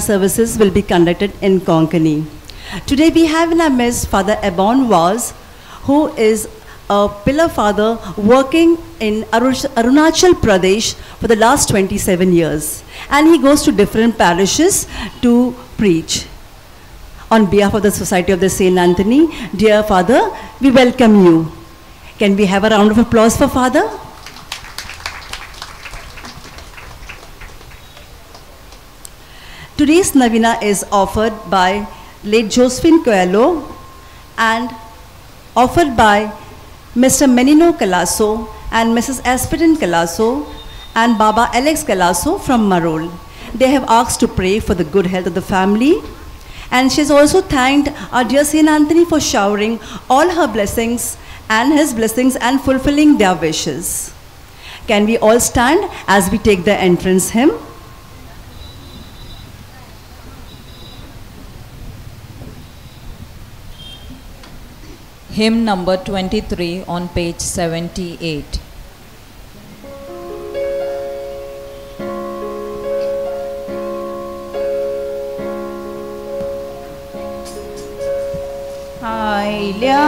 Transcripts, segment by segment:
Services will be conducted in Konkani. Today we have in our midst Father Ebon Vaz, who is a pillar father working in Arunachal Pradesh for the last 27 years. And he goes to different parishes to preach. On behalf of the Society of the Saint Anthony, dear Father, we welcome you. Can we have a round of applause for Father? Today's Novena is offered by late Josephine Coelho and offered by Mr. Menino Calasso and Mrs. Aspidin Calasso and Baba Alex Calasso from Marol. They have asked to pray for the good health of the family. And she has also thanked our dear Saint Anthony for showering all her blessings and his blessings and fulfilling their wishes. Can we all stand as we take the entrance hymn? Hymn number 23 on page 78. आयल्या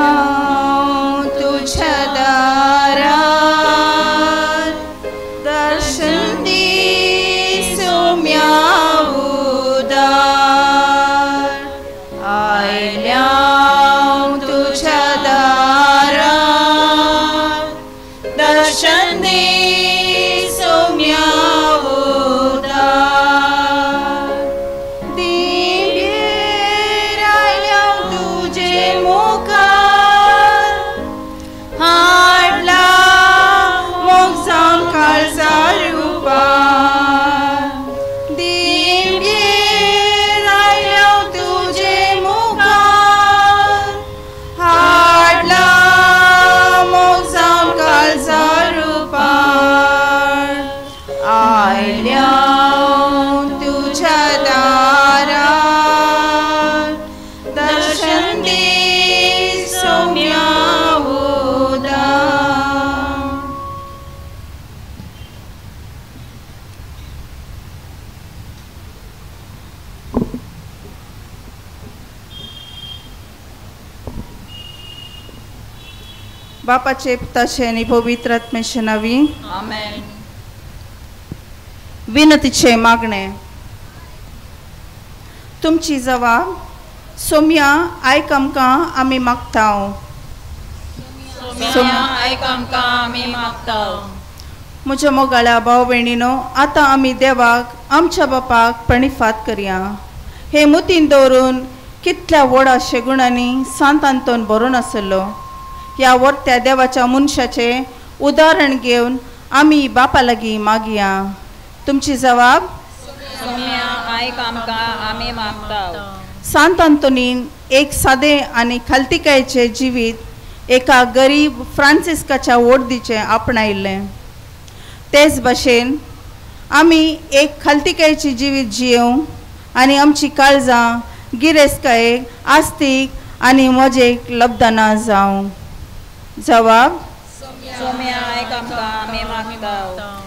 तुझ्या दारार दर्शन दी सोम्या उदार. आयल्या तुझ्या दारार दर्शन दी सोम्या उदार. दिव्येर आयल्या तुजे मुखार हाडला मोगसाम काळजार उपार. दिव्येर आयल्या तुजे मुखार हाडला मोगसाम काळजार उपार. आयल्या तुझ्या दारार दर्शन दी सोम्या उदार. बापाचे पिताचे आनी पवित्र आत्म्याचे नांवी आमेन. विनतीचे मागणे. तुमची जबाब सोम्या आयक आमकां आमी मागता. सोम्या आयक आमकां आमी मागता. म्हज्या मोगाळ्या भाव भयणीनो, आतां आमी देवाक आमच्या बापाक प्रणिफात करया. हे मुतीन दवरून कितल्या व्हडा शेगुणांनी सांत आंतोन भरून आसलो. ह्या वर्त्या देवाच्या मनशाचें उदाहरण घेवन आमी बापा लागीं मागया. तुमची जबाब सोम्या आयक आमकां आमी मागता. सांत आंतोनीन एक सादें आनी खालतिकायेचें जिवीत एका गरीब फ्रांसिस्काच्या वोर्दीचें आपणायल्लें. तेच भाशेन आमी एक खालतिकायेचें जिवीत जियेवं आनी आमची काळजां गिरेस्तकायेक आस्तीक आनी मजेक लब्धना जावं. जबाब सोम्या आयक आमकां आमी मागता.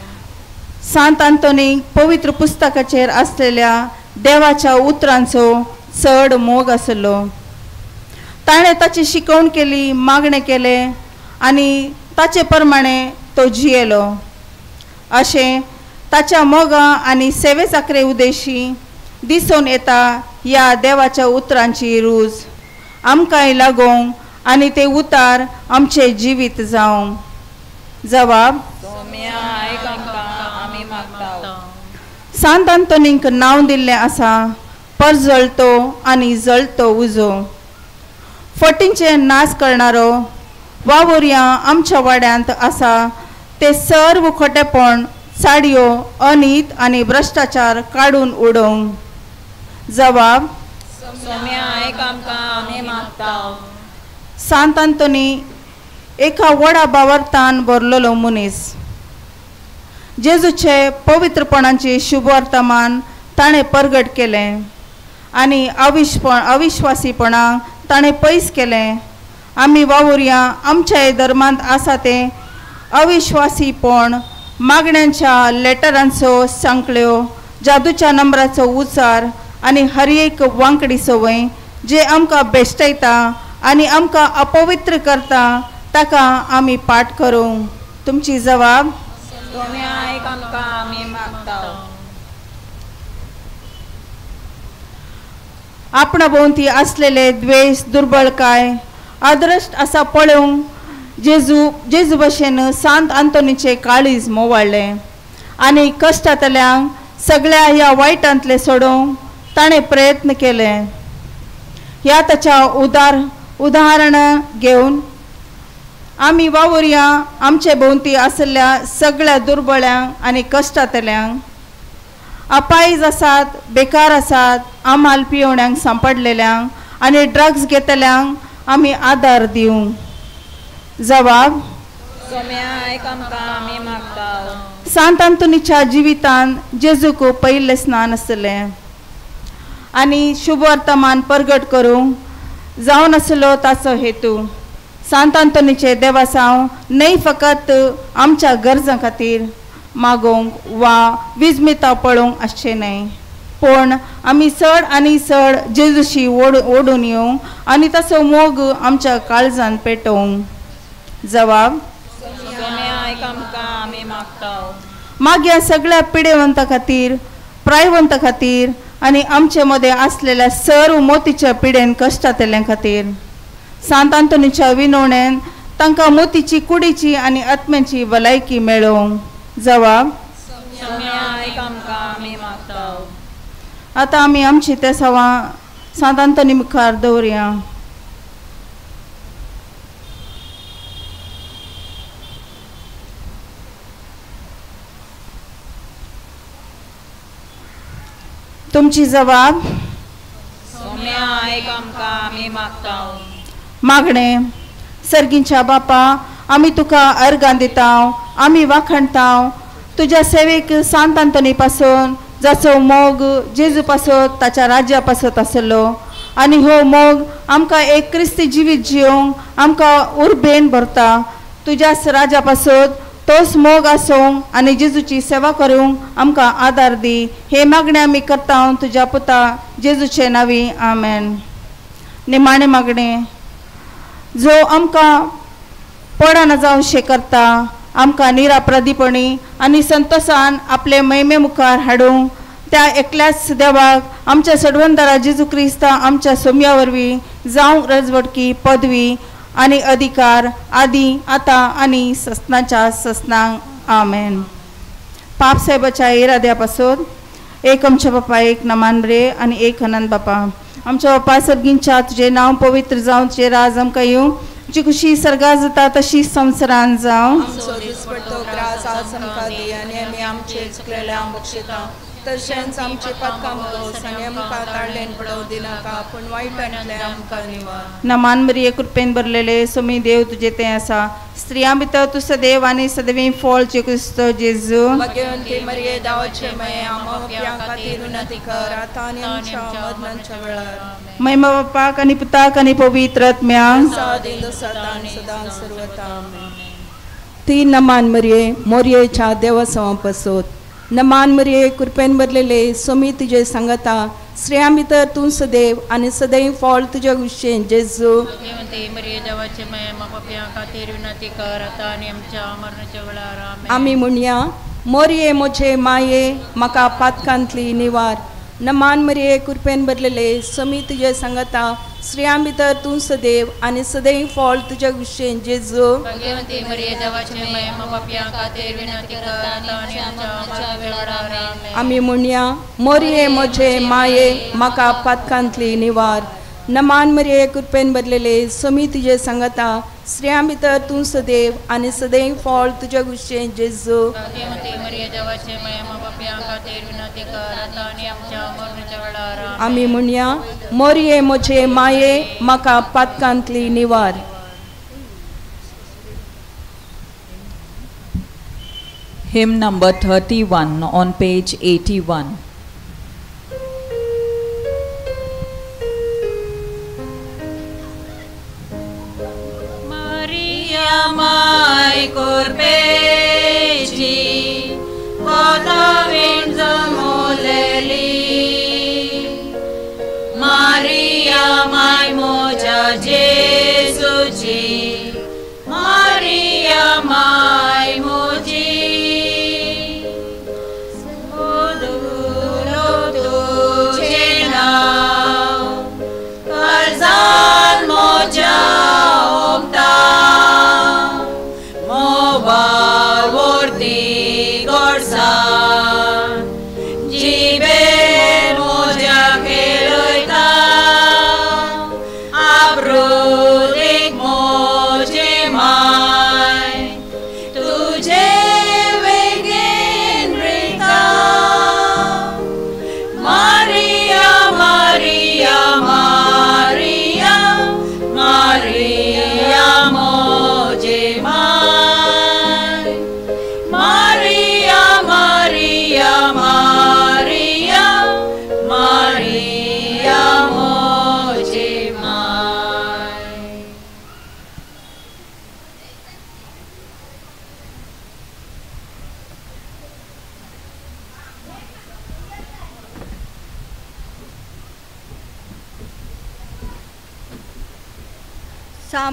सांत आंतोनीक पवित्र पुस्तकाचेर आसलेल्या देवाच्या उतरांचो चड मोग आसलो. ताणें ताची शिकवण केली, मागणें केलें आनी ताचे प्रमाणे तो जियेलो. अशें ताच्या मोगा आनी सेवे चाकरे उद्देशी दिसून येता ह्या देवाच्या उतरांची रूज आमकांय लागोवंक आनी ते उतार आमचें जिवीत जावं. जबाब सोम्या आयक आमकां आमी मागता. सांत आंतोनीक नांव दिल्लें आसा परजळतो आनी जळतो उजो. फटींचे नाश करणारो वावुरया आमच्या वाड्यांत आसा ते सर्व खोटेपण, चाडयो, अनीत आनी भ्रश्टाचार काडून उडोवंक. जबाब सोम्या आयक आमकां आमी मागता. सांत आंतोनी एका व्हडा भावार्थान भरलेलो मनीस. जेजूचे पवित्रपणाचे शुभवर्तमान ताणें परगट केलें आनी अविश्वासीपणाक ताणें पयस केलें. आमी वावुरया आमच्या धर्मांत आसा तें अविश्वासीपण मागण्यांच्या लेटरांचो सांकळ्यो, जादूच्या नंबराचो उचार आनी हर एक वांकडी संवय जे आमकां बेश्टयता आनी आमकां अपवित्र करता ताका आमी पाठ करूं. तुमची जबाब. आपणा भोंवती आसलेले द्वेश दुर्बळकाय आदृश्ट आसा पळोवंक जेजू जेजू भशेन सांत आंतोनीचें काळीज मोवाळ्ळें आनी कश्टांतल्यांक सगळ्या ह्या वायटांतलें सोडोवंक ताणें प्रयत्न केले. ह्या ताच्या उदाहरणां घेवन आमी वावुरया आमचे भोंवती आशिल्ल्या सगळ्या दुर्बळ्यांक आनी कश्टांतल्यांक, अपायज आसात, बेकार आसात, आमाल पियोण्यांक सांपडलेल्यांक आनी ड्रग्स घेतल्यांक आमी आदार दिवंक. जबाब. सांत आंतोनीच्या जिवितान जेजूक पयलें स्नान आसलें आनी शुभ वर्तमान परगट करूंक जावन आसलो ताचो हेतू. सांत आंतोनीचे देवासांव न्हय फकत आमच्या गरजां खातीर मागोवंक वा विजमितां पळोवंक आसचें न्हय, पूण आमी चड आनी चड जेजूशी ओडून येवंक आनी ताचो मोग आमच्या काळजान पेटोवंक. जबाब. मागीर सगळ्या पिडेवंता खातीर, प्रायवंता खातीर आनी आमचे मदें आसलेल्या सर्व मोतीच्या पिडेन कश्टांतल्या खातीर सांत आंतोनीच्या विनवणेन तांकां मोतीची कुडीची आनी आत्म्याची भलायकी मेळोवंक. जबाब. आतां आमी आमची ते सवां सांत आंतोनी मुखार दवरया. तुमची जबाब. मागणें. सर्गींच्या बापा, आमी तुका अर्गां दिता, आमी वाखणता तुज्या सेवेक सांत आंतोनी पासून जाचो मोग जेजू पासत ताच्या राज्या पासत आसलो आनी हो मोग आमकां एक क्रिस्ती जिवीत जिवंक आमकां उर्बेन भरता. तुज्याच राजा पासत तोच मोग आसूंक आनी जेजूची सेवा करूंक आमकां आदार दी. हे मागणें आमी करता तुज्या पुता जेजूचे नांवी. आमेन. निमाणें मागणें. जो आमकां पडना जावशें करता आमकां निराप्रदीपणी आनी संतोसान आपले महिमे मुखार हाडूंक त्या एकल्याच देवाक आमच्या सडवंदारा जेजू क्रिस्ता आमच्या सोम्या वरवीं जावंक रजवटकी पदवी आनी अधिकार आदी आतां आनी ससनाच्या ससनांक. आमेन. पाप साहेबाच्या इराद्या पासून एक आमच्या बापा, एक नमान रे आनी एक अनंत बापा. आमच्या बापा सर्गींच्या तुजें नांव पवित्र जावं, तुजें राज आमकां येवं, तुजी खुशी सर्गां जाता तशी संवसारान जावं. तशेंच आमचे पातकां भोगोस आनी आमकां ताळ्ळेन पडोवं दिनाका, पूण वायटांतलें आमकां निवार. नमान मरिये, कृपेन भरलेले सोमी देव तुजे तें आसा, स्त्रियां भितर तूं सदैव आनी सदैव फळ जे क्रिस्त जेजू. भाग्यवंती मरिये, देवाचे माये, आमकां पाप्यां खातीर विनंती कर आतां आनी आमच्या मरणाच्या वेळार. महिमा बापाक आनी पुताक आनी पवित्र आत्म्याक. आदीं सदां आनी सदां सर्वता. ती नमान मरिये, मोरयेच्या देवासवां पासत. नमान मरिये, कृपेन भरलेले सोमी तुजे सांगता, स्त्रियां भितर तूं सदैव आनी सदैव फळ तुज्या गुशेन जेजू. आमी म्हणया, मोरये म्हजे माये, म्हाका पातकांतली निवार. नमान मरिये, कृपेन भरलेले सोमी तुजे सांगता, स्त्रियां भितर तूं सदैव आनी सदैव फळ तुज्या गुशेन जेजू. आमी म्हणया, मोरये म्हजे माये, म्हाका पातकांतली निवार. नमान मरिये, कृपेन भरलेले सोमी तुजे सांगता, स्त्रियां भितर तूं सदैव आनी सदैव फळ तुज्या गुशेन जेजू. आमी म्हणया, मोरये म्हजे माये, म्हाका पातकांतली निवार. Hymn number 31 on page 81. Maria mai corpeji, cota vinzamoleli, ती गोडसाण जिबेर म्हज्या खेळयता आपरोदीक म्हजे माय तुजे वेगेन रिता मारिया मारिया मारिया मारिया म्हजे माय मारिया मारिया मारिया मारिया म्हजे माय.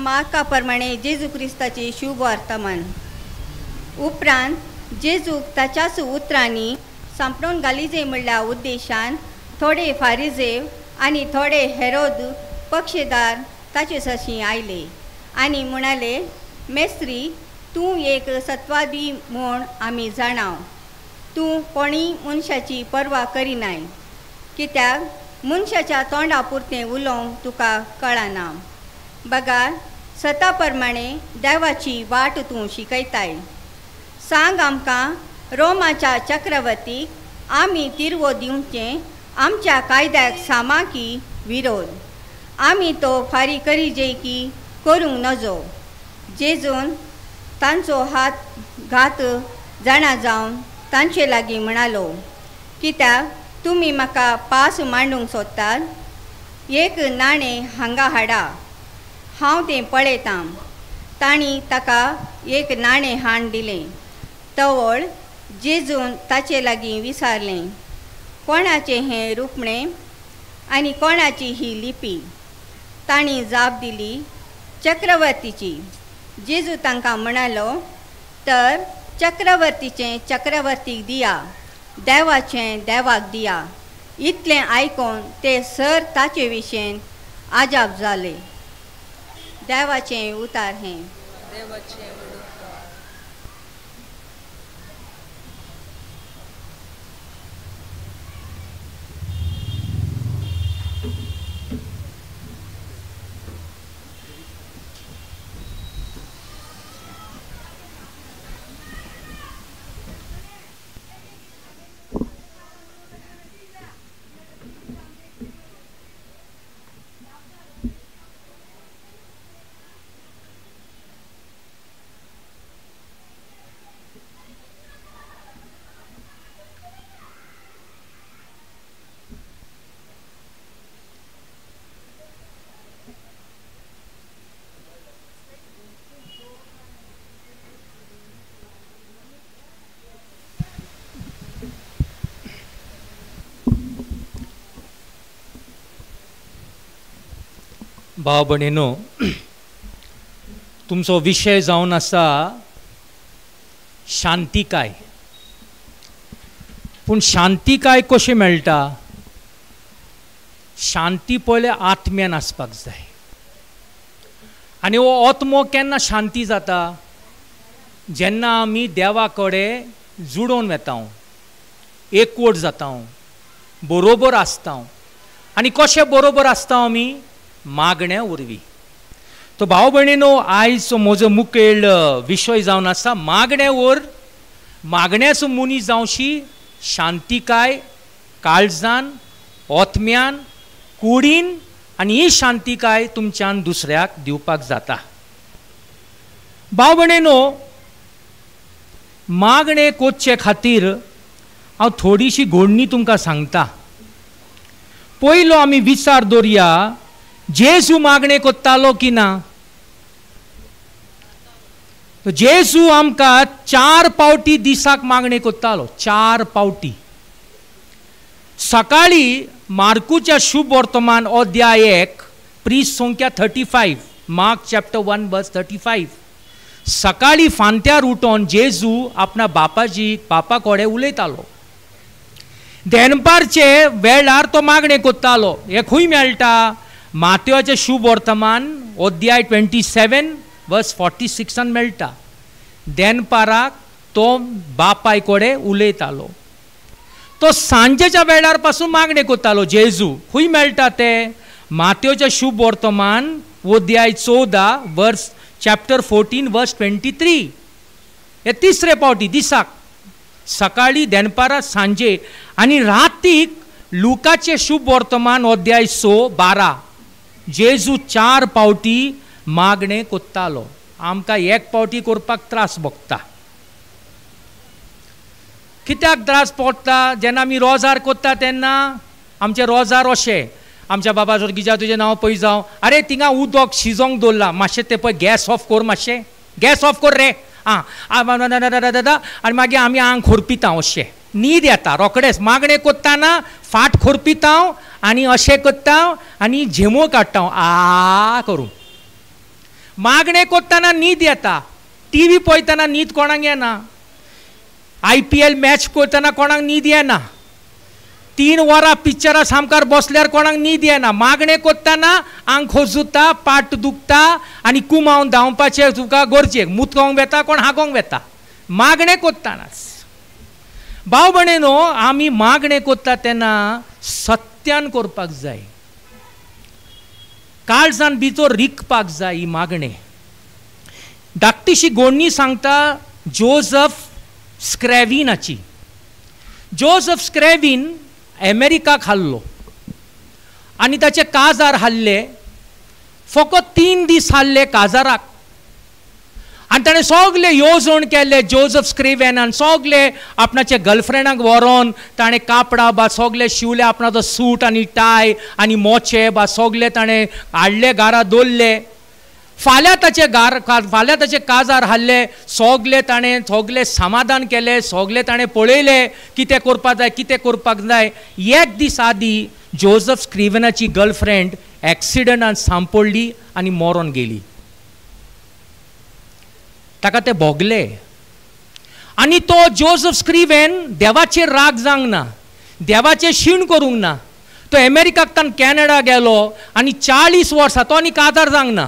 मार्का प्रमाणे जेजू क्रिस्ताची शुभ वर्तमान. उपरांत जेजूक ताच्याच उतरांनी सांपडून घालिजे म्हणल्या उद्देशान थोडे फारिजेव आनी थोडे हेरोद पक्षेदार ताचे सरशी आयले आनी म्हणाले, मेस्त्री, तूं एक सत्वादी म्हूण आमी जाणाव. तूं कोणीय मनशाची पर्वा करिनाय, कित्याक मनशाच्या तोंडा पुरतें उलोवंक तुका कळना. बगार सता प्रमाणे देवाची वाट तूं शिकयताय. सांग आमकां, रोमाच्या चक्रवर्तीक आमी तिरवो दिवचें आमच्या कायद्याक सामाकी विरोध आमी तो फारीक करिजे की करूंक नजो. जेजून तांचो हात घात जाणा जावन तांचे लागीं म्हणालो, कित्याक तुमी म्हाका पास मांडूंक सोदतात? एक नाणें हांगा हाडा, हांव तें पळयतां. तांणी ताका एक नाणें हाड दिलें. तवळ जेजून ताचे लागीं विचारलें, कोणाचें हें रुपणें आनी कोणाची ही लिपी? तांणी जाप दिली, चक्रवर्तीची. जेजू तांकां म्हणालो, तर चक्रवर्तीचें चक्रवर्तीक दिया, देवाचें देवाक दिया. इतलें आयकून ते सर ताचे विशयन आजाप जाले. देवाचें उतार हें. देवाचें उतार. भाव भयणीनो, तुमचो विशय जावन आसा शांतिकाय. पूण शांतिकाय कशी मेळटा? शांती पयले आत्म्यान आसपाक जाय. आनी हो आत्मो केन्ना शांती जाता? जेन्ना आमी देवा कडेन जुडोवन वेता, एकवट जाता, बरोबर आसता. आनी कशें बरोबर आसता आमी? मागण्या वरवीं. तो भाव भयणीनो, आयज म्हजो मुखेल विशय जावन आसा मागण्या वर. मागण्याचो मनीस जावशी शांतिकाय काळजान, आत्म्यान, कुडीन, आनी ही शांतिकाय तुमच्यान दुसऱ्याक दिवपाक जाता. भाव भयणीनो, मागणें कोचचे खातीर हांव थोडीशी घोडणी तुमकां सांगता. पयलो आमी विचार दवरया, जेजू मागणें कोत्तालो की ना? जेजू आमकां 4 पावटी दिसाक मागणें कोत्तालो. 4 पावटी. सकाळी मार्कूच्या शुभ वर्तमान अध्याय 1 प्रीस संख्या 35, मार्क चॅप्टर 1 वर्स 35. सकाळी फांत्यार उठोन जेजू आपणा बापाजी बापा कडेन उलयतालो. देनपारचे वेळार तो मागणें कोत्तालो. हें खंय मेळटा? मातयोचें शुभ वर्तमान अध्याय 27 वर्स 46 मेळटा. देनपाराक तो बापाय कडेन उलयतालो. तो सांजेच्या वेळार पासून मागणें करतालो. जेजू खंय मेळटा तें? मातेवच्या शुभ वर्तमान अध्याय 14 वर्स चॅप्टर 14 वर्स 23. हे तिसरे पावटी दिसाक, सकाळी, दनपारां, सांजे आनी रातीक लुकाचें शुभ वर्तमान अध्याय 6:12 जेजू 4 पावटी मागणें कोत्तालो. आमकां एक पावटी करपाक त्रास भोगता. कित्याक त्रास पडटा? जेन्ना आमी रोजार कोत्ता तेन्ना आमचे रोजार अशें, आमच्या बाबा जोर तुजें नांव पळय जावं, अरे थिंगा उदक शिजोवंक दवरलां मातशें तें पळय, गॅस ऑफ कर, मातशें गॅस ऑफ कर रे, आं दादा, आनी मागीर आमी आंग खोरपिता अशें, न्हीद येता रोखडेच. मागणें कोत्ताना फाट खोरपिता आनी अशें करता आनी झेमो काडटा आ करून. मागणें कोत्ताना न्हीद येता. टिवी पळयतना न्हीद कोणाक येना. IPL match करतना कोणाक न्हीद येना. 3 वरां पिक्चरा सामकार बसल्यार कोणाक न्हीद येना. मागणें कोत्ताना आंग खोजुता, पाट दुखता आनी कुमावन धांवपाचें तुका गरजेक, मुतकोंक वेता, कोण हागोंक वेता मागणें कोत्तानाच. भाव भयणीनो, आमी मागणें कोत्ता तेन्ना सत्यान करपाक जाय, काळजान भितर रिकपाक जाय ही मागणें. धाकटीशी गोडणी सांगता जोजफ स्क्रॅविनाची. जोजफ स्क्रॅविन अमेरिकाक हाल्लो आनी ताचे काजार हाल्ले, फकत 3 दीस हाल्ले काजाराक, आनी ताणें सगळे येवजण केल्ले. जोजफ स्क्रिवेनान सगळे आपणाच्या गर्लफ्रेंडाक व्हरोन ताणें कापडां बा सगळे शिवले, आपणाचो सूट आनी टाय आनी मोचे बा सगळे ताणें हाडले, घरा दवरले. फाल्यां ताचे फाल्यां ताचे काजार हाडले, सगळे ताणें सगळे समाधान केलें, सगळे ताणें पळयलें कितें करपाक जाय, कितें करपाक जाय. एक दीस आदीं जोजफ स्क्रिवेनाची गर्लफ्रेंड एक्सिडंटान सांपडली आनी मरोन गेली. ताका ते भोगले आनी तो जोजफ स्क्रिवेन देवाचेर राग जावंक ना, देवाचेर शीण करूंक ना. तो अमेरिकाक तान कॅनडा गेलो आनी 40 वर्सां तो आनी काजार जावंक ना.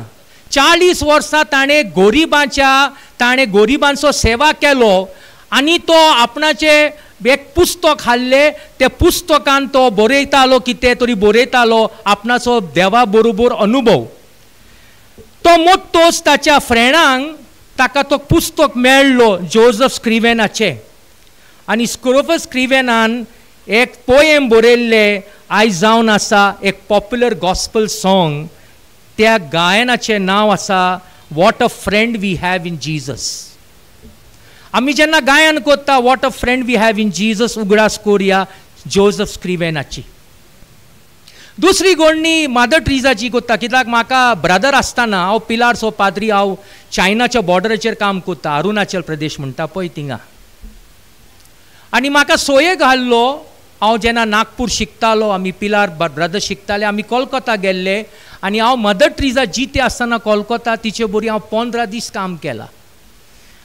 40 वर्सां ताणें गोरिबांच्या, ताणें गोरिबांचो सेवा केलो आनी तो आपणाचें एक पुस्तक हाडलें, त्या पुस्तकान तो बरयतालो, कितें तरी बरयतालो आपणाचो देवा बरोबर अनुभव. तो मोटोच ताच्या फ्रेंडांक ताका तो पुस्तक मेळ्ळो जोजफ स्क्रिवेनाचें, आनी जोजफ स्क्रिवेनान एक पोएम बरयल्लें आयज जावन आसा एक पॉप्युलर गॉस्पल सॉंग. त्या गायनाचें नांव आसा what a friend we have in Jesus. आमी जेन्ना गायन करता what a friend we have in Jesus, उगडास कोरया जोजफ स्क्रिवेनाची. दुसरी गोडणी मदर ट्रिजाची कोत्ता, कित्याक म्हाका ब्रदर आसतना हांव पिलार्सो पाद्री, हांव चायनाच्या बॉर्डराचेर काम कोत्ता, अरुणाचल प्रदेश म्हणटा पळय थिंगा, आनी म्हाका सोये घाल्लो. हांव जेन्ना नागपूर शिकतालो, आमी पिलार ब्रदर शिकताले, आमी कोलकोता गेल्ले आनी हांव मदर ट्रिजा जिते आसतना कोलकोता तिचे बरी हांव 15 दीस काम केलां.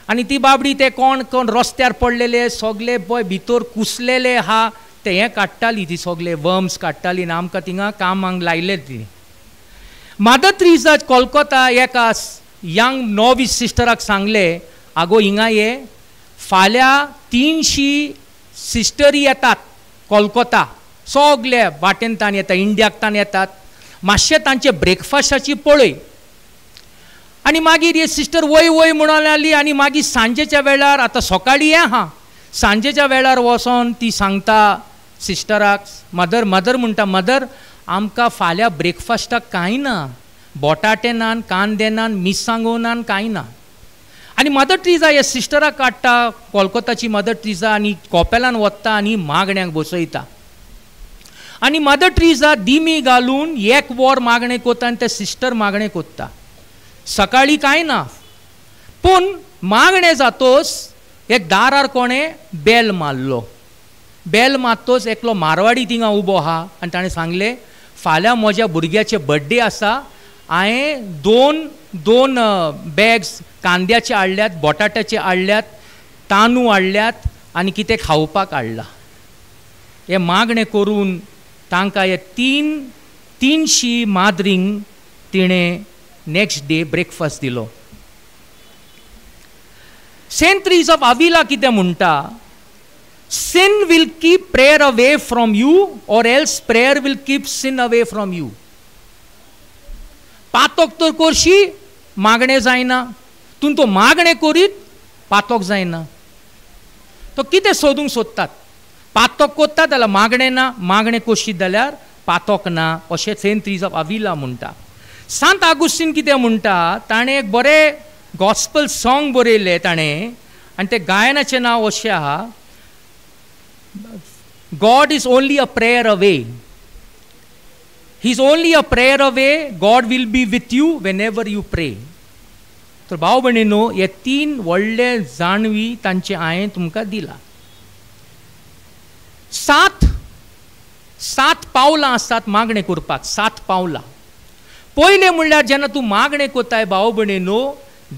आनी ती बाबडी ते कोण कोण रस्त्यार पडलेले सगले पळय भितर कुसलेले आहा ते हें काडटाली, ती सगले वर्म्स काडटाली आनी आमकां थिंगा कामाक लायले ती. मदर ट्रिजा कोलकोता एका यंग नॉवीस सिस्टराक सांगलें, आगो हिंगा ये, फाल्यां 300 सिस्टरी येतात कोलकोता, सगले वाटेन तान येता, इंडियाक तान येतात, मातशें तांचे ब्रेकफास्टाची पळय. आनी मागीर हे सिस्टर वय वय म्हणून लागली आनी मागीर सांजेच्या वेळार, आतां सकाळीं हें आहा, सांजेच्या वेळार वचोन ती सांगता सिस्टराक, मदर मदर म्हणटा, मदर आमकां फाल्यां ब्रेकफास्टाक कांय ना, बोटाटे ना, कांदे ना, मिरसांगो ना, कांय ना. आनी मदर ट्रिजा ह्या सिस्टराक काडटा, कोलकोताची मदर ट्रिजा, आनी कोपेलान वता आनी मागण्याक बसयता. आनी मदर ट्रिजा दिमी घालून 1 वर मागणें कोत्ता आनी ते सिस्टर मागणें कोत्ता. सकाळीं कांय ना, पूण मागणें जातोच एक दारार कोणें बेल मारलो. बेल मारतोच एकलो मारवाडी थिंगा उबो आहा आनी ताणें सांगलें, फाल्यां म्हज्या भुरग्याचे बड्डे आसा, हांवें दोन बॅग्स कांद्याचे हाडल्यात, बटाट्याचे हाडल्यात, तांदूळ हाडल्यात आनी कितें खावपाक हाडलां. हें मागणें करून तांकां हे 300 माद्रींक तिणें नेक्स्ट डे ब्रेकफास्ट दिलो. सेंट थ्रीज ऑफ आविला कितें म्हणटा, sin will keep prayer away from you or else prayer will keep sin away from you. पातक तर करशी मागणें जायना, तूं तो मागणें करीत पातक जायना. तो कितें सोदूंक सोदतात, पातक कोत्ता जाल्यार मागणें ना, मागणें करशीत जाल्यार पातक ना, अशें सेंट थ्रीज ऑफ आविला म्हणटा. सांत आगुस्तीन कितें म्हणटा, ताणें एक बरें गॉस्पल सॉंग बरयलें ताणें आनी तें गायनाचें नांव अशें आहा, God is only a prayer away. He is only a prayer away. God will be with you whenever you pray. तर भाव भयणीनो, हे तीन व्हडले जाणवी तांचे हांवें तुमकां दिला. सात सात पावलां आसतात मागणें करपाक, 7 पावलां. पयलें म्हणल्यार जेन्ना तूं मागणें करताय भाव भयणीनो,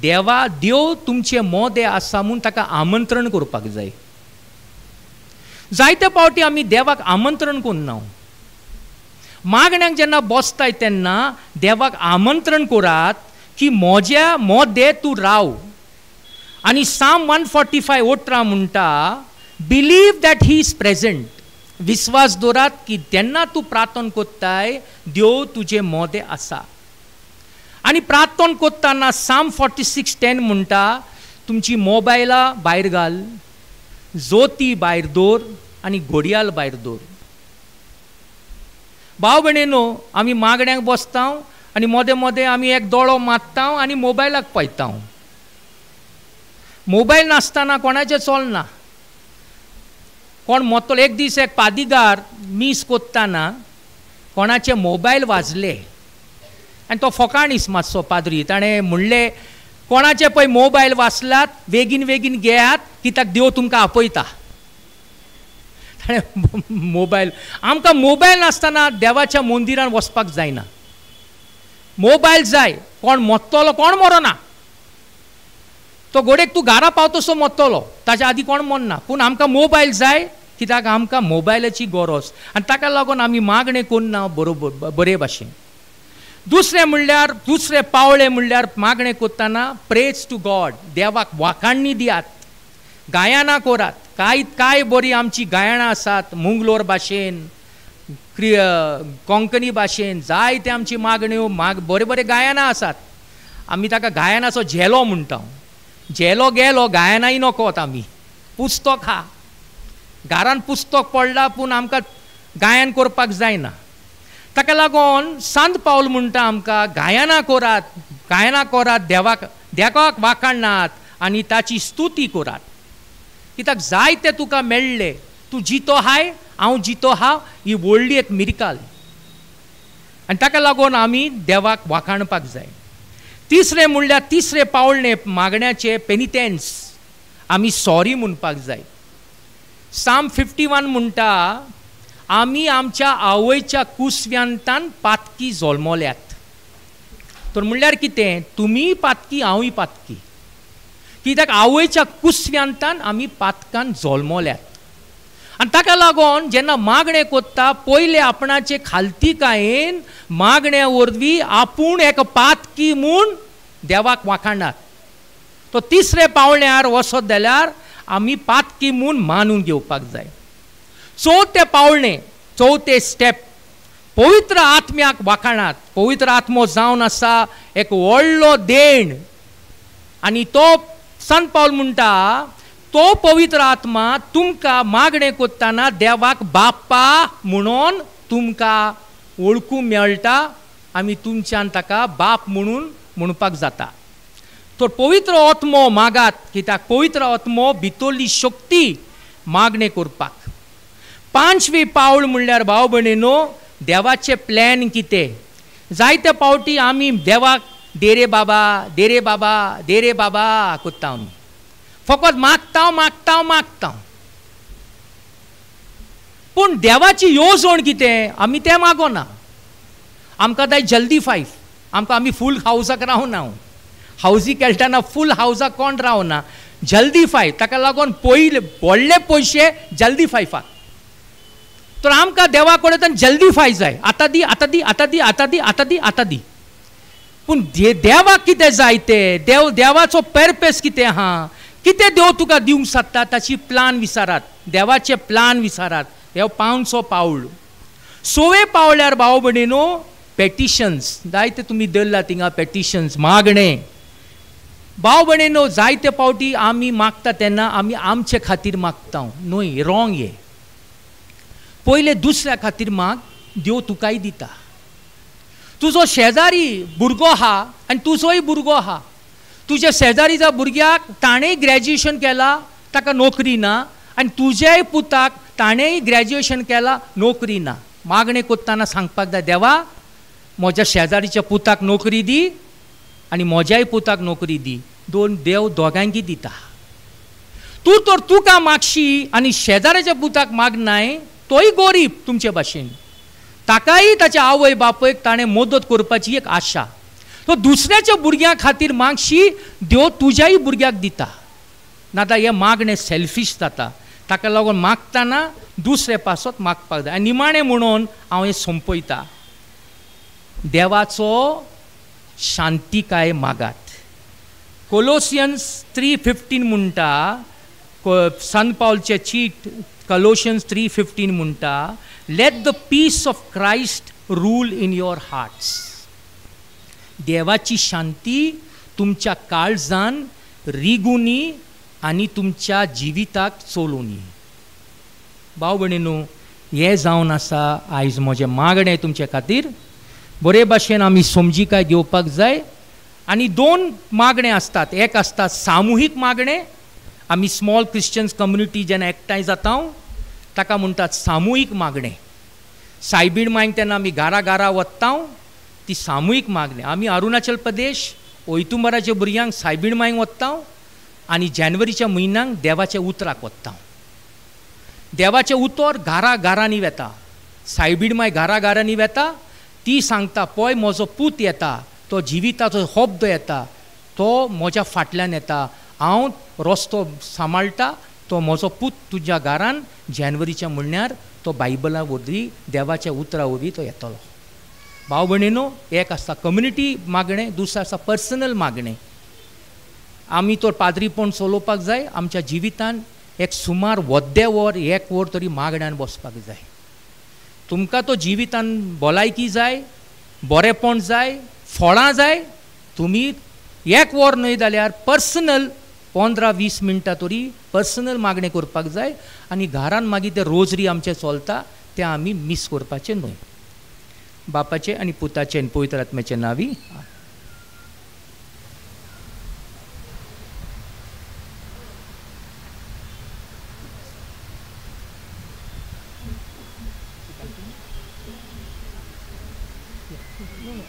देवा देव तुमचे मोदे आसा म्हूण ताका आमंत्रण करपाक जाय. जायते पावटी आमी देवाक आमंत्रण करना. मागण्याक जेन्ना बसताय तेन्ना देवाक आमंत्रण करात की म्हज्या मोदे तूं राव. आनी साम 145:18 म्हणटा, believe that he is present. विस्वास दवरात की तेन्ना तूं प्रार्थना करताय देव तुजे मोदे आसा. आनी प्रार्थना करतना साम 46:10 म्हणटा, तुमची मोबायलां भायर घाल, जोती भायर दवर आनी घडयाळ भायर दवर. भाव भयणीनो, आमी मागण्याक बसता आनी मोदें मोदें आमी एक दोळो मारता आनी मोबायलाक पळयता. मोबायल नासतना कोणाचें चलना. कोण मोतलो, एक दीस एक पादिगार मीस कोत्ताना कोणाचे मोबायल वाजले आनी तो फोकाणीस मातसो पाद्री, ताणें म्हणलें कोणाचे पळय मोबायल वाचलात वेगीन वेगीन घेयात कित्याक देव तुमकां आपयता. ताणें मोबायल, आमकां मोबायल नासतना देवाच्या मंदिरान वचपाक जायना. मोबायल जाय, कोण मोत्तलो कोण मरना, तो गोडेक तूं घरा पावतसो मोत्तलो, ताच्या आदी कोण मरना. पूण आमकां मोबायल जाय कित्याक आमकां मोबायलाची गरज आनी ताका लागून आमी मागणें करना बरोबर बरे भाशेन. दुसरें म्हणल्यार, दुसरें पावळें म्हणल्यार मागणें करतना प्रेज टू गॉड, देवाक वाखाणणी दियात, गायनां करात. कांय कांय बरीं आमची गायनां आसात मुंगलोर भाशेन, कोंकणी भाशेन, जायते आमची मागण्यो बरे बरे गायनां आसात. आमी ताका गायनाचो झेलो म्हणटा. झेलो गेलो, गायनाय नकोत आमी. पुस्तक आहा, घरान पुस्तक पडलां पूण आमकां गायन करपाक जायना. ताका लागून सांत पावल म्हणटा आमकां गायनां करात, गायनां करात, देवाक देवाक वाखाणात आनी ताची स्तुती करात. कित्याक जायते तुका मेळ्ळें, तूं जितो हाय, हांव जितो हांव, ही व्हडली एक मिरकाल. आनी ताका लागून आमी देवाक वाखाणपाक जाय. तिसरें म्हणल्यार, तिसरें पावळणें मागण्याचें पेनिटेन्स, आमी सॉरी म्हणपाक जाय. साम 51 म्हणटा, आमी आमच्या आवयच्या कुसव्यांतान पातकी जल्मल्यात. तर म्हणल्यार कितें, तुमीय पातकी हांवूय पातकी, कित्याक आवयच्या कुसव्यांतान आमी पातकान जल्मल्यात. आनी ताका लागून जेन्ना मागणें कोत्ता पयलें आपणाचे खालतीकायेन मागण्या वरवीं आपूण एक पातकी म्हूण देवाक वाखाणात. तो तिसरे पावण्यार वचत जाल्यार आमी पातकी म्हूण मानून घेवपाक जाय. चवथें पावणें, चवथें स्टेप, पवित्र आत्म्याक वाखाणात. पवित्र आत्मो जावन आसा एक व्हडलो देण आनी तो संत पावल म्हणटा तो पवित्र आत्मा तुमकां मागणें करतना देवाक बाप्पा म्हणून तुमकां वळखूंक मेळटा, आमी तुमच्यान ताका बाप म्हणून म्हणपाक जाता. तर पवित्र आत्मो मागात, कित्याक पवित्र आत्मो भितरली शक्ती मागणें करपाक. पांचवी पावल म्हणल्यार भाव भयणीनो, देवाचें प्लॅन कितें. जायते पावटी आमी देवाक देरे बाबा देरे बाबा देरे बाबा करता, आमी फकत मागता मागता मागता, पूण देवाची येवजण कितें आमी तें मागोना. आमकां जाय जल्दी फायफ, आमकां आमी फूल हावजाक रावना, हावजी खेळटना फूल हावजाक कोण रावना, जल्दी फायफ. ताका लागून पयले व्हडले पयशे जल्दी फायफाक. तर आमकां देवा कडेन जल्दी फाय जाय, आतां दी आतां दी आतां दी आतां दी आतां दी आतां दी. पूण देवाक कितें जाय तें, देव देवाचो पर्पस कितें आहा कितें देव तुका दिवंक सोदता ताची प्लान विचारात, देवाचे प्लान विचारात. देव पावनसो पावल सोवे पावल्यार भाव भयणीनो पेटिशन्स जायते तुमी धरला थिंगा, पेटिशन्स मागणें. भाव भयणीनो जायते पावटी आमी मागता तेन्ना आमी आमचे खातीर मागता न्हय, रॉंग हे. पयले दुसऱ्या खातीर माग, देव तुकाय दिता. तुजो शेजारी भुरगो आहा आनी तुजोय भुरगो आहा, तुज्या शेजारीच्या भुरग्याक ताणेंय ग्रॅज्युएशन केलां ताका नोकरी ना, आनी तुज्याय पुताक ताणेंय ग्रॅज्युएशन केलां नोकरी ना. मागणें करतना सांगपाक जाय, देवा म्हज्या शेजारीच्या पुताक नोकरी दी आनी म्हज्याय पुताक नोकरी दी. दोन देव दोगांकी दिता. तूं तर तुका मागशी आनी शेजाऱ्याच्या पुताक मागनाय, तोय गरीब तुमचे भाशेन, ताकाय ताच्या आवय बापयक ताणें मदत करपाची एक आशा. तो दुसऱ्याच्या भुरग्यां खातीर मागशी, देव तुज्याय भुरग्याक दिता. नाता हें मागणें सेल्फीश जाता. ताका लागून मागतना दुसरे पासत मागपाक जाय. आनी निमाणें म्हणून हांव हें सोंपयता, देवाचो शांतिकाय मागात. कोलोसियन्स 3:15 म्हणटा, सन पावलचे चीट कोलोशियन्स 3:15 म्हणटा, let the peace of Christ rule in your hearts. देवाची शांती तुमच्या काळजान रिगुनी आनी तुमच्या जिविताक चलोवनी. भाव भयणीनू हें जावन आसा आयज म्हजें मागणें तुमचे खातीर. बरे भाशेन आमी समजिकाय घेवपाक जाय. आनी दोन मागणें आसतात, एक आसता सामुहीक मागणें, आमी स्मॉल क्रिश्चन्स कम्युनिटी जेन्ना एकठांय जाता ताका म्हणटात सामुहीक मागणें. सायबीण मांयक तेन्ना आमी घरा घरा वता ती सामुहीक मागणें. आमी अरुणाचल प्रदेश ओयतुंबराच्या भुरग्यांक सायबीण मांयक वता आनी जानेवारीच्या म्हयन्याक देवाच्या उतराक वता. देवाचें उतर घरा घरांनी वेता, सायबीण माय घरा घरांनी वेता. ती सांगता पळय म्हजो पूत येता, तो जिविताचो होब्द येता, तो म्हज्या फाटल्यान येता, हांव रस्तो सांबाळटा, तो म्हजो पूत तुज्या घरान जानेवारीच्या म्हयन्यार तो बायबला वरवीं देवाच्या उतरा वरवीं तो येतलो. भाव भयणीनो एक आसता कम्युनिटी मागणें, दुसरें आसता पर्सनल मागणें. आमी तर पाद्रीपण चलोवपाक जाय, आमच्या जिवितान एक सुमार वद्दे वर एक वर तरी मागण्यान बसपाक जाय. तुमकां तो जिवितान भलायकी जाय, बरेपण जाय, फळां जाय, तुमी एक वर न्हय जाल्यार पर्सनल 15-20 मिनटां तरी पर्सनल मागणें करपाक जाय. आनी घरान मागीर ते रोजरी आमचें चलता तें आमी मीस करपाचें न्हय. बापाचें आनी पुताचें आनी पवित्र आत्म्याचें नांवी.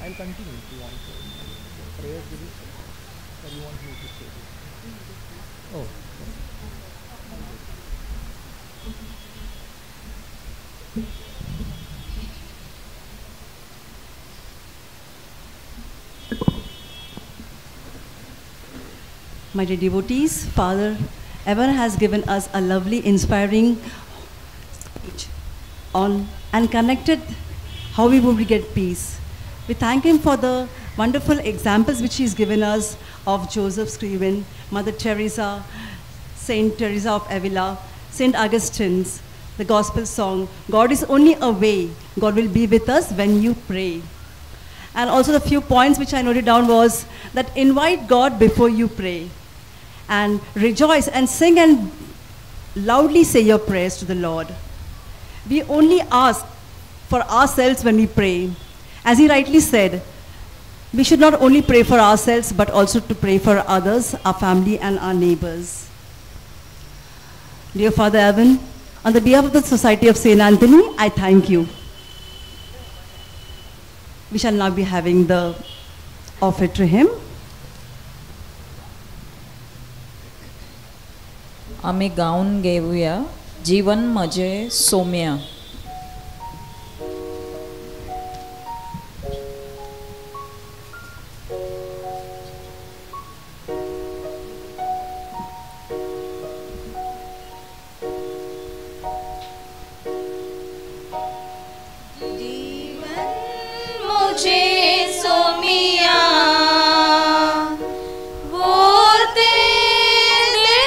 I'll continue if you want. The prayers will be, or you want me to say this? Oh. My dear devotees, Father Evan has given us a lovely, inspiring speech on and connected how we would get peace. We thank him for the wonderful examples which he's given us of Joseph Scriven, Mother Teresa, Saint Teresa of Avila, Saint Augustine's, the gospel song, God is only a way, God will be with us when you pray. And also the few points which I noted down was that invite God before you pray and rejoice and sing and loudly say your prayers to the Lord. We only ask for ourselves when we pray. As he rightly said, we should not only pray for ourselves, but also to pray for others, our family and our neighbors. Dear Father Evan, on the behalf of the Society of St. Anthony, I thank you. We shall now be having the offer to him. आमी गावन घेवया जीवन म्हजें सोम्या. मुझे सोमिया वो तेरे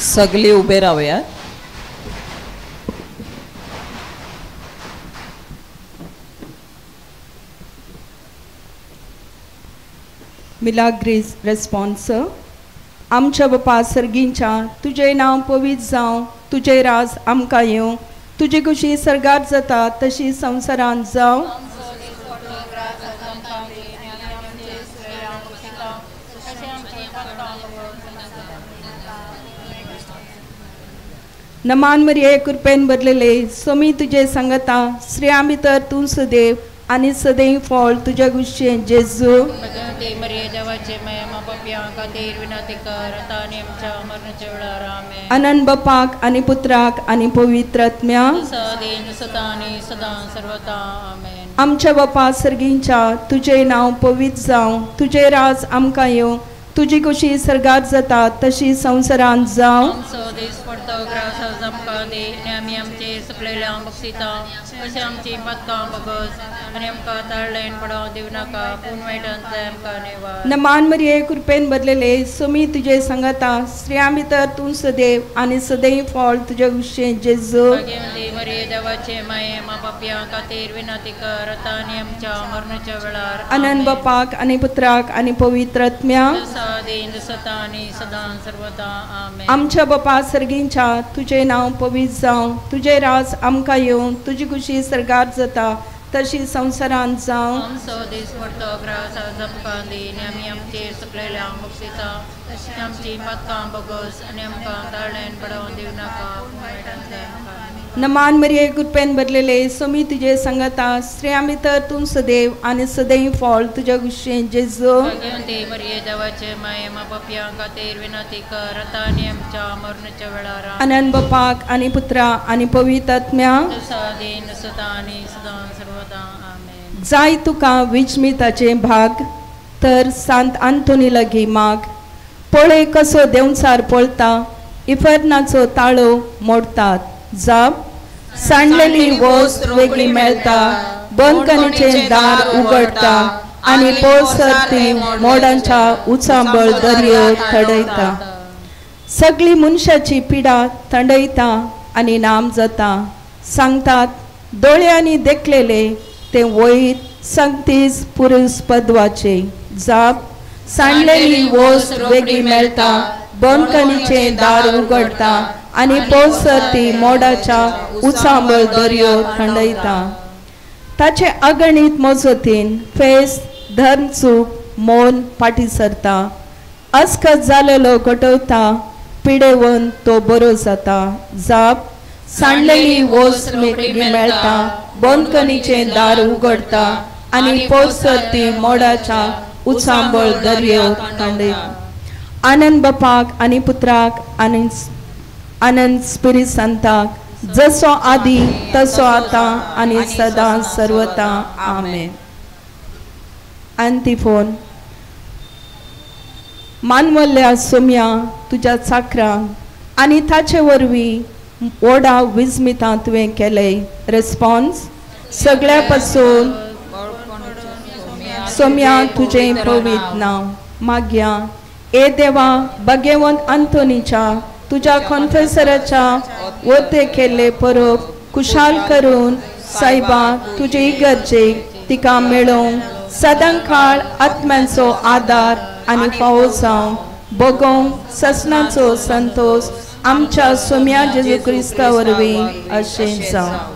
सगळी उभे राहूयात. Milagres response. आमच्या बापा सर्गींच्या तुजें नांव पवित्र जावं, तुजें राज आमकां येवं, तुजी खुशी सर्गात जाता तशी संवसारांत जावं. नमान मरिये कृपेन भरलेले सोमी तुजे सांगता, स्त्रियां भितर तूं सदैव आनी सदैव फळ तुज्या गुशें जेजू. अनंत बापाक आनी पुत्राक आनी पवित्र आत्म्या. आमच्या बापा सर्गींच्या तुजें नांव पवित्र जावं, तुजें राज आमकां येवं, तुजी खुशी सर्गात जाता तशी संवसारांत जावं. नमान मरिये कृपेन भरलेले सोमी तुजे सांगता, स्त्रियां भितर तूं सदैव आनी सदैव फळ तुज्या गुशें जेजू. अनंत बापाक आनी पुत्राक आनी पवित्र आत्म्या. आमच्या बापा सर्गींच्या तुजें नांव पवित्र जावं, तुजें राज आमकां येवं, तुजी खुशी सर्गात जाता तशी संवसारांत जावं. नमान मरिये कृपेन भरलेले सोमी तुजे सांगता, स्त्रियां भितर तूं सदैव आनी सदैव फळ तुज्या गुशें जेजू. अनंत बापाक आनी पुत्रा आनी पवित्र आत्म्या. जाय तुका विजमिताचें भाग तर सांत आंतोनी लागीं माग, पळय कसो देंवचार पळता इफर्नाचो ताळो मोडतात. जाप सांडलेली वस्त वेगळी मेळटा, बंदखणीचें दार उगडटा आनी पोळसर ती मोडांच्या उचांबळ दर्यो थडयता. सगळी मनशाची पिडा थंडयता आनी नाम जाता. सांगतात दोळ्यांनी देखलेले ते वयर सांगतीच पुरूस पदवाचे. जाप सांडलेली वस्त वेगळी मेळटा, बंदखणीचें दार उगडटा आनी पोळसर ती मोडाच्या उचांबळ दर्यो थंडयता. ताचे अगणीत मजतीन फेस धर्म चूक मौन फाटी सरता, अस्कत जालेलो घटवता, पिडेवन तो बरो जाता. जाप सांडलेली वस्त वेगळी मेळटा, बंदखणीचें दार उगडटा आनी पोळसर ती मोडाच्या उचांबळ दर्यो थंडयता. आनंद बापाक आनी पुत्राक आनी आनंद स्पिरिट संताक, जसो आदी तसो आतां आनी सदां सर्वता. आमेन. आंतिफोन. मानवल्ल्या सोम्या तुज्या चाकरांक आनी ताचे वरवीं वडा विजमितां तुवें केले. रेस्पॉन्स सगळ्या पासून सोम्या तुजें पवित्र नांव मागया. ए देवा भगवंत आंतोनीच्या तुज्या कॉन्फेसराच्या वते केल्ले परब खुशाल करून सायबा तुजे इगर्जेक तिका मेळोवंक सदां काळ आत्म्यांचो आदार आनी फावो जावं बगोवंक ससनाचो संतोश आमच्या सोम्या जेजू क्रिस्ता वरवीं अशें जावं.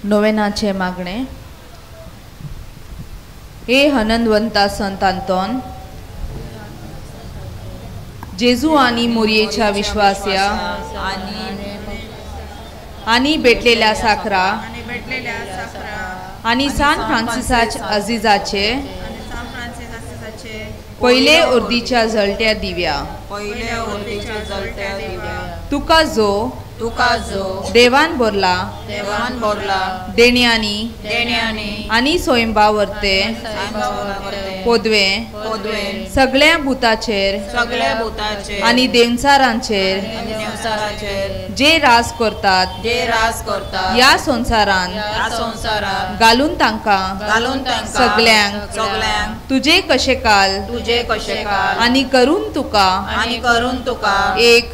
नोवेनाचे मागणे. हे आनंदवंता संत आंतोन, जेजू आनी मोरयेच्या विश्वास्या आनी भेटलेल्या साखरा आनी सान फ्रांसिसाच्या अझिजाचे पयले उर्दीच्या जळट्या दिव्या, तुका जो तुका जो देवान भरला देवान भरला देण्यांनी देण्यांनी आनी सोयंबा वर्ते पोदवे पोदवे सगळ्या भुताचेर सगळ्या भुताचेर आनी देवचारांचेर जे राज करतात ह्या संवसारान घालून तांकां सगल्यांक सगल्यांक तुजे कशेकाल आनी करून तुका एक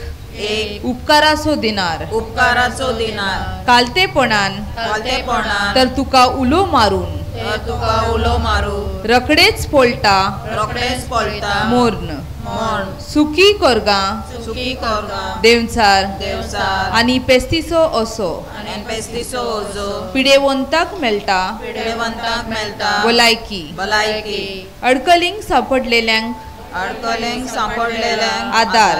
एक उपकाराचो दिनार उपकाराचो दिनार कालतेपणान कालतेपणान तर तुका उलो मारून तर तुका उलो मारून रकडेच पोळटा रोकडेच पळटा मोर्न मोर्न सुकी कोरगां सुकी कोरगां देवचार देवचार आनी पेस्तीचो असो आनी पेस्तीचो ओजो पिडेवंताक मेळटा पिडेवंताक मेळटा भलायकी भलायकी अडकलींक सांपडलेल्यांक अडकलेंक सांपडलेल्यांक आदार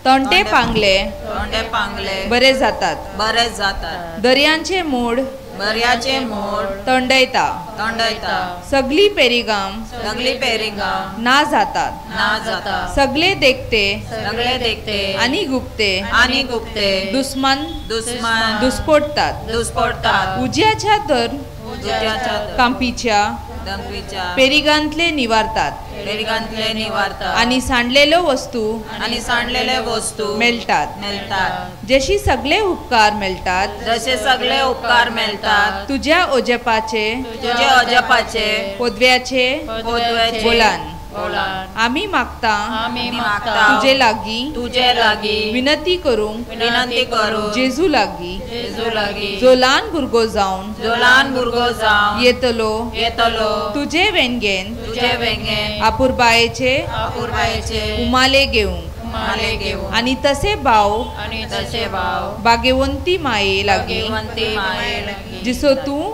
तोंडे पांगले तोंडे पांगले बरे जातात बरे जातात दर्यांचे मोड दर्याचे मोड तोंडयता तोंडयता सगली पेरिगाम सगली पेरिगाम ना जातात ना जातात सगले देखते सगळे देखते आनी गुप्ते आनी गुप्ते दुस्मान दुस्मान दुस्पोडतात दुस्पोडतात उज्याच्या तर उज्याच्या कांपीच्या दंपीच्या पेरिगांतले निवारतात पेरिगांतले निवारतात आनी सांडलेल्यो वस्तू आनी सांडलेले वस्तू मेळटात मेळटात जशी सगळे उपकार मेळटात जशे सगळे उपकार मेळटात तुज्या ओजपाचे तुज्या अजपाचे पोदव्याचे पोदव्याचे बोलान बोलान आमी मागता आमी मागता तुजे लागीं तुजे लागीं विनंती करूंक विनंती करूंक जेजू लागीं जेजू लागीं जो ल्हान भुरगो जावन जो ल्हान भुरगो जावन येतलो येतलो तुजे वेंगेन तुजे वेंगेन आपुरबायेचे आपुरबायेचे उमाले घेवंक उमाले घेवंक आनी तसे भाव आनी तसे भाव बागेवंती माये लागीं भाग्यवंती माये लागीं जिसो तूं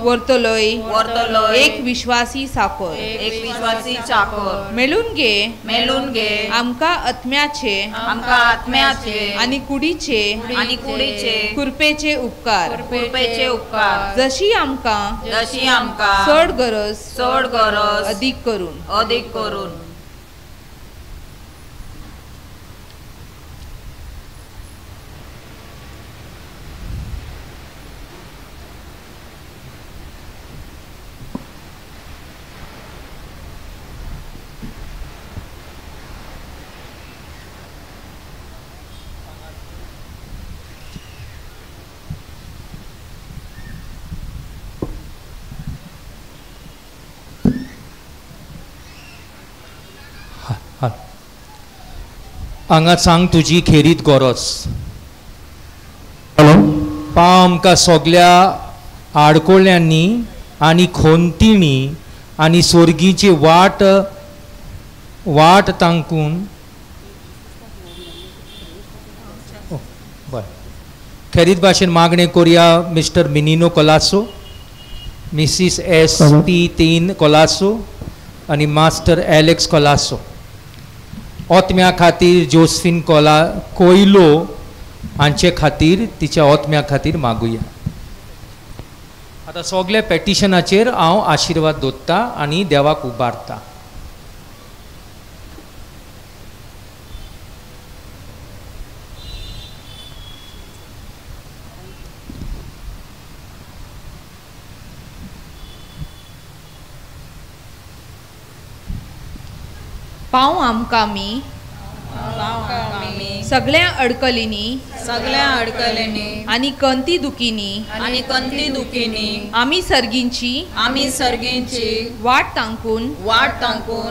वर्तलोय वर्तलोय एक विश्वासी साकर एक विश्वासी चाकर मेळून घे मेळून घे आमकां आत्म्याचे आमकां आत्म्याचे आनी कुडीचे आनी कुडीचे कृपेचे उपकार कृपेचे उपकार जशी आमकां जशी आमकां चड गरज चड गरज अदीक करून अदीक करून. हांगा सांग तुजी खेरीत गरज पाव आमकां सगल्या आडकोळ्यांनी आनी खोंतिणी आनी सोर्गीची वाट वाट तांकून बरें खेरीत भाशेन मागणें करुया mister Minino Colaco, Mrs S P तीन कोलासो आनी मास्टर एलेक्स कोलासो. ओतम्या खातीर जोस्फीन कोला कोयलो हांचे खातीर तिच्या ओतम्या खातीर मागुया. आतां सगल्या पेटिशनाचेर हांव आशिर्वाद दोत्ता आनी देवाक उबारता. पाव आमकां मी सगळ्या अडकलींनी सगळ्या अडकलींनी आनी कंती दुखींनी आनी कंती दुखींनी आमी सर्गींची वाट तांकून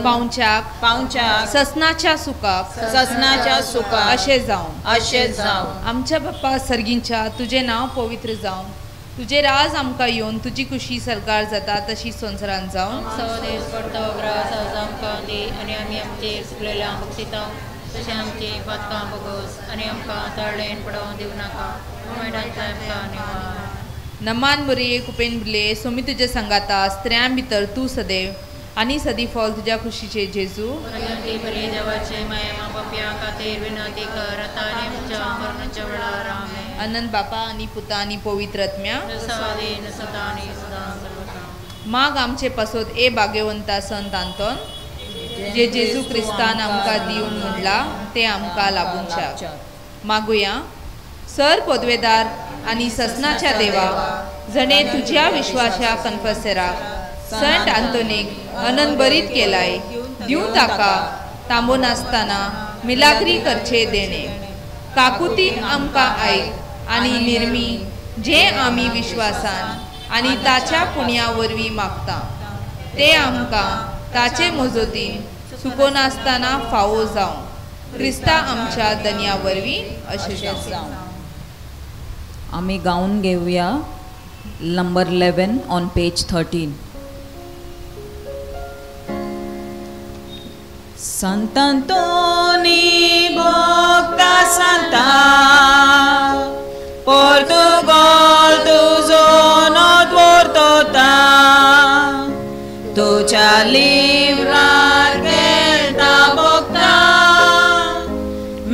पावच्याक पावच्याक ससनाच्या सुखाक अशें जावं अशें जावं. आमच्या बाप्पा सर्गींच्या तुजें नांव पवित्र जावं, तुजें राज आमकां येवन तुजी खुशी सरकार जाता तशी संवसारांत जावं. आनी आमी आमचे चुकलेल्यांक बक्षिता तशें आमची पातकां भोगोस आनी आमकां तळ्ळेन पडोवंक दिवं नाका, वायटांतल्यान आमकां निवार. नमान बरये कुपेन बुले सोमी तुजे संगाता, स्त्रियां भितर तूं सदैव आनी सदी फॉल तुज्या खुशीचे जेजू. बरे देवाचे माया मा बापया खातीर विनंती कर आतां आनी आमच्या मरणाच्या वेळार. आमेन. अनंत बापा आनी पुता आनी पवित्र आत्म्या सदां सदां आनी सदां सर्वदा. माग आमचे पासत ए भाग्यवंता संत आंतोन, जे जेजू क्रिस्तान आमकां दिवन म्हणला ते आमकां लागूनच्या. मागुया सर पदवेदार आनी ससनाच्या देवा जणे तुझ्या विश्वाच्या कन्फेसराक संत आंतोनीक अनंतभरीत केलाय दिवं ताका तांबो नासतना मिलाग्री करचे देणे काकुतीन आमकां आयक आनी निर्मी जे आमी विश्वासान आनी ताच्या पुण्या वरवीं मागता ते आमकां ताचे मजतीन चुकोनासतना फावो जावं क्रिस्ता आमच्या दन्या वरवीं अशें जावं. आमी गावन घेवया number 11 on page 13. Sant'Antoni bocca santa, Portugal tu sono dvortota, तुझ्या लिव्रार गेलता बोगता,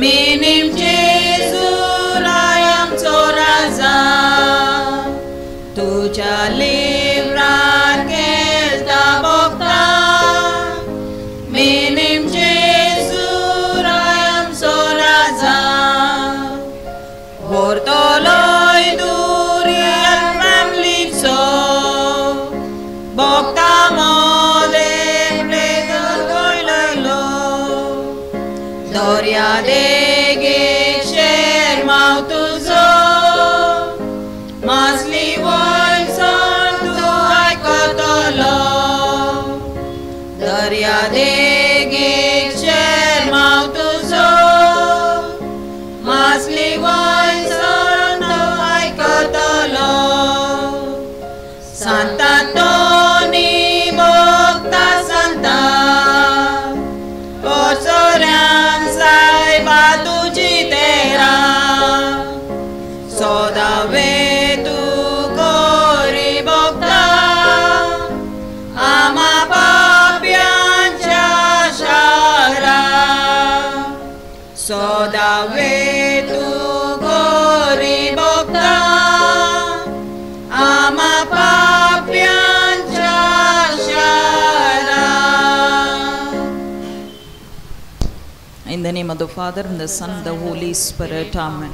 मिनीम जेजू राय आमचो राजा, तुझ्या लिव्रार गेलता बोगता, मिनीम जेजू राय आमचो राजा, व्हरतलोय दुर्यान फॅमिलीचो, बोगता मोदे प्लेगलो, दर्या देगेक शेरमाव तुजो, मासली वयसर तूं आयकतलो, दर्या देगेक शेरमाव तुजो, मासली वयसर तूं आयकतलो. Sant'Antoni बोगता सांता, कोसऱ्यान सायबा तुजी तेरा, सोदावे तूं कोरी बोगता, आमा पाप्यांच्या शारा, सोदावे तूं कोरी बोगता, आमा पाप्यांच्या शारा. In the name of the Father, and the Son, and the Holy Spirit. Amen.